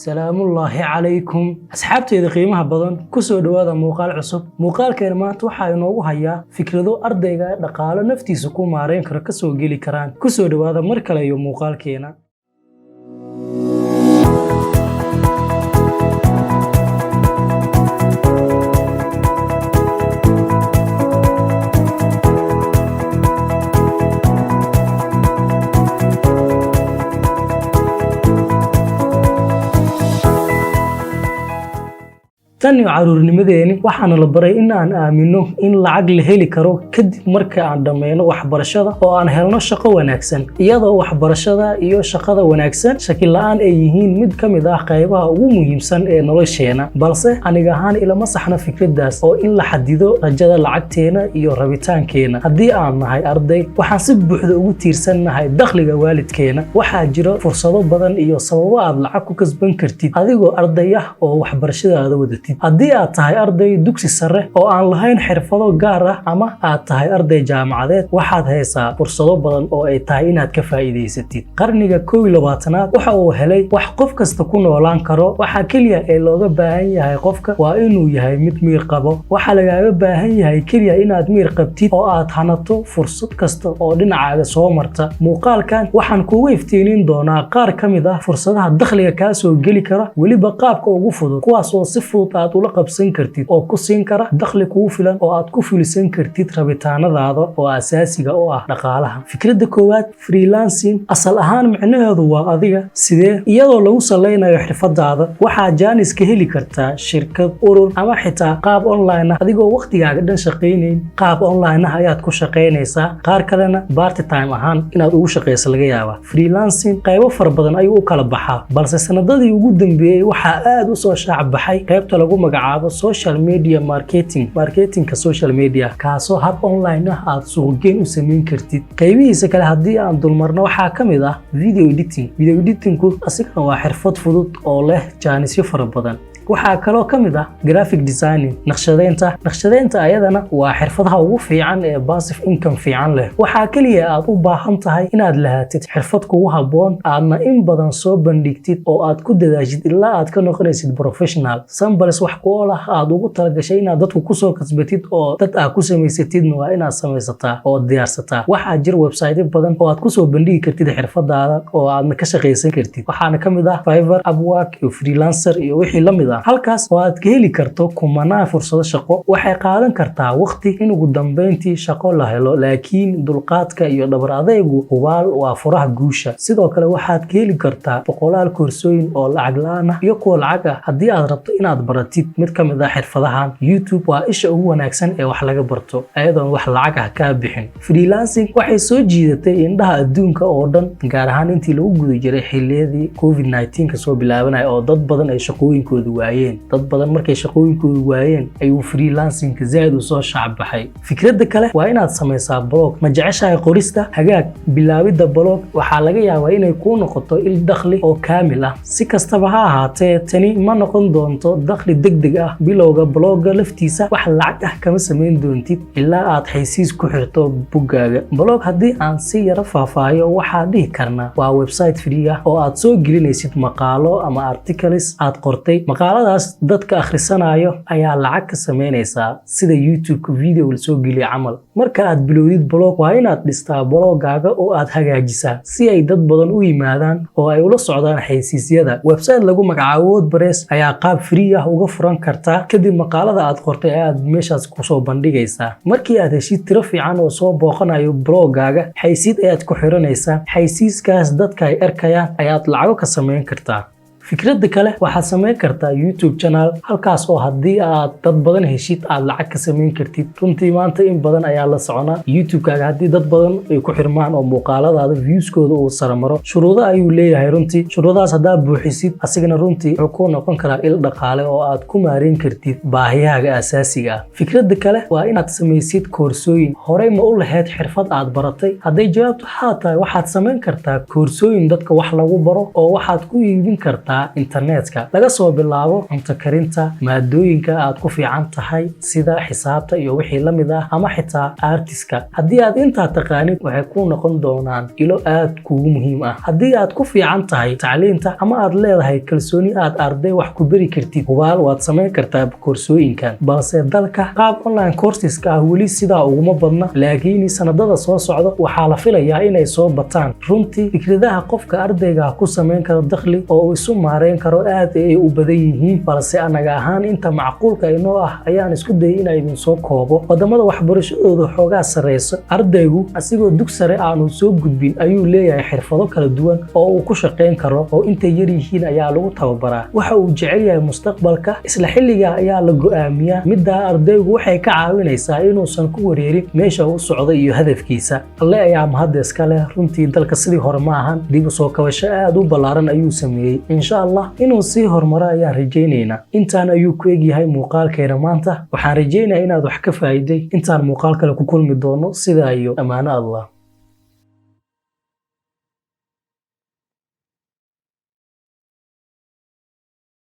Salaamullaahi calaykum, asxaabteyda qiimaha badan, ku soo dhowaada muuqaal cusub. Muuqaalkeena maanta waxaa inoogu hayaa fikrado ardayga dhaqaalo naftiisa ku maareyn karo kasoo geli karaan. Ku soo dhowaada mar kale iyo muuqaalkeena. Tan iyo caruurnimadeeni waxaana la baray in aan aamino in lacag la heli karo kadib marka aan dhammayno waxbarashada oo aan helno shaqo wanaagsan, iyadoo waxbarashada iyo shaqada wanaagsan shaki la'aan ay yihiin mid ka mid ah qaybaha ugu muhiimsan ee nolosheena. Balse aniga ahaan ilama saxna fikraddaas oo in la xadido rajada lacagteena iyo rabitaankeena. Haddii aan nahay arday, waxaan si buuxda ugu tiirsannahay dakhliga waalidkeena. Waxaa jira fursado badan iyo sababo aad lacag ku kasban kartid adigoo arday ah oo waxbarashadaada wadatid. Haddii aad tahay arday dugsi sare oo aan lahayn xirfado gaar ah ama aad tahay arday jaamacadeed, waxaad haysaa fursado badan oo ay tahay inaad ka faa'iidaysatid. Qarniga 21aad waxa uu helay wax qof kasta ku noolaan karo. Waxa keliya ee looga baahan yahay qofka waa inuu yahay mid miir qabo. Waxaa lagaaga baahan yahay keliya inaad miir qabtid oo aad hanato fursad kasta oo dhinacaaga soo marta. Muuqaalkan waxaan kugu iftiinin doonaa qaar ka mid ah fursadaha dakhliga kaa soo geli kara, weliba qaabka ugu fudud, kuwaas oo si fudud aad ula qabsan kartid oo ku siin kara dakhli kugu filan oo aad ku fulisan kartid rabitaanadaada oo asaasiga u ah dhaqaalaha. Fikradda koowaad, freelancing. Asal ahaan micnaheedu waa adiga sidee, iyadoo lagu saleynayo xirfadaada. Waxaa jaanis ka heli kartaa shirkad, urur ama xitaa qaab online ah, adigoo waqtigaaga dhan shaqaynayn. Qaab online ah ayaad ku shaqaynaysaa, qaar kalena part time ahaan inaad ugu shaqayso laga yaabaa. Freelancing qaybo fara badan ayuu u kala baxaa, balse sanadadii ugu dambeeyey waxaa aad u soo shaac baxay qaybta lagu magacaabo social media marketing, marketingka social media, kaasoo hab online ah aad suuqgeyn u samayn kartid. Qaybihiisa kale haddii aan dulmarno, waxaa ka mid ah video editing. Video editingku asigana waa xirfad fudud oo leh jaanisyo fara badan. Waxaa kaloo ka mid ah graphic designing, naqshadeynta. Naqshadeynta ayadana waa xirfadaha ugu fiican ee passive income fiican leh. Waxaa keliya aad u baahan tahay inaad lahaatid xirfad kugu habboon, aadna in badan soo bandhigtid oo aad ku dadaashid ilaa aad ka noqonaysid professional. Samples wax ku ool ah aad ugu talagashay inaad dadku kusoo kasbatid oo dad aad ku samaysatidna waa inaad samaysataa oo diyaarsataa. Waxaa jira website badan oo aad kusoo bandhigi kartid xirfadaada oo aadna ka shaqaysan kartid. Waxaana ka mid ah Fiverr, Upwork iyo Freelancer iyo wixii la mid ah, halkaas oo aad ka heli karto kumanaan fursado shaqo. Waxay qaadan kartaa waqti in ugu dambeyntii shaqo la helo, laakiin dulqaadka iyo dhabar adaygu hubaal waa furaha guusha. Sidoo kale waxaad ka heli kartaa boqolaal koorsooyin oo lacag la'aan ah iyo kuwa lacag ah haddii aad rabto inaad baratid mid ka mid ah xirfadahan. YouTube waa isha ugu wanaagsan ee wax laga barto ayadoon wax lacag ah kaa bixin. Freelancing waxay soo jiidatay indhaha adduunka oo dhan, gaar ahaan intii lagu guda jiray xilliyadii COVID-19 ka soo bilaabanaya oo dad badan ay shaqooyinkooda waayeen. Dad badan markay shaqooyinkooda waayeen ayuu freelancingka zaid u soo shacbaxay. Fikradda kale waa inaad samaysaa blog. Ma jeceshahay qorista? Hagaag, bilaabidda blog waxaa laga yaabaa inay kuu noqoto il dakhli oo kaamil ah. Si kastaba ha ahaatee, tani ma noqon doonto dakhli degdeg ah. Bilowga blogga laftiisa wax lacag ah kama samayn doontid ilaa aad xaysiis ku xirto buggaaga. Blog haddii aan si yaro faahfaahiyo, waxaa dhihi karnaa waa website free ah oo aad soo gelinaysid maqaalo ama articles aad qortay. Maqaaladaas dadka akhrisanayo ayaa lacag ka samaynaysaa, sida YouTube video la soo geliya camal. Marka aad bilowdid blog, waa inaad dhistaa blogaaga oo aad hagaajisaa si ay dad badan u yimaadaan oo ay ula socdaan xaysiisyada. Website lagu magacaabo WordPress ayaa qaab free ah uga furan kartaa. Kadib maqaalada aad qortay ayaad meeshaas kusoo bandhigaysaa. Markii aad heshid tiro fiican oo soo booqanayo blogaaga, xaysiid ayaad ku xiranaysaa. Xaysiiskaas dadka ay arkayaan ayaad lacago ka samayn kartaa. Fikradda kale, waxaad samayn kartaa YouTube channel, halkaas oo haddii aad dad badan heshid aad lacag ka samayn kartid. Runtii maanta in badan ayaa la soconaa YouTube-kaaga haddii dad badan ay ku xirmaan oo muuqaaladaada viewskooda uu saramaro. Shuruudo ayuu leeyahay runtii. Shuruudahaas haddaa buuxisid, asigana runtii wuxuu ku noqon karaa il dhaqaale oo aad ku maareyn kartid baahiyahaaga asaasiga ah. Fikradda kale waa inaad samaysid koorsooyin. Horey ma u lahayd xirfad aad baratay? Hadday jawaabtu haa tahay, waxaad samayn kartaa koorsooyin dadka wax lagu baro oo waxaad ku iibin kartaa. kartaa internetka, laga soo bilaabo cunto karinta, maadooyinka aad ku fiican tahay sida xisaabta iyo wixii la mid ah, ama xitaa artiska. Haddii aad intaa taqaanid, waxay ku noqon doonaan ilo aad kuugu muhiim ah. Haddii aad ku fiican tahay tacliinta ama aad leedahay kalsooni aad arday wax ku beri kartid, hubaal waad samayn kartaa koorsooyinkan. Balse dalka qaab online courseska ah weli sidaa uguma badna, laakiin sanadada soo socda waxaa la filayaa inay soo bataan. Runtii, fikradaha qofka ardayga ku samayn karo dakhli oo uu isu maareyn karo aad ay u badan yihiin, balse anaga ahaan inta macquulka inoo ah ayaan isku dayay inaa idin soo koobo. Wadamada waxbarashadooda xoogaa sarreyso, ardaygu asigoo dug sare aanu soo gudbin ayuu leeyahay xirfado kala duwan oo uu ku shaqayn karo, oo intay yar yihiin ayaa lagu tababaraa. Waxa uu jecel yahay mustaqbalka isla xilligaa ayaa la go'aamiyaa. Middaa ardaygu waxay ka caawinaysaa inuusan ku wareerin meesha uu socday iyo hadafkiisa. Alle ayaa mahadda iska leh. Runtii, dalka sidii hore ma ahan. Dib u soo kabasho aad u ballaaran ayuu sameeyey. Insha Allah, inuu sii horumaro ayaan rajaynaynaa. Intaan ayuu ku egyahay muuqaalkeena maanta. Waxaan rajaynayaa inaad wax ka faa'iiday. Intaan muuqaal kale ku kulmi doono, sidaa iyo ammaano Allah.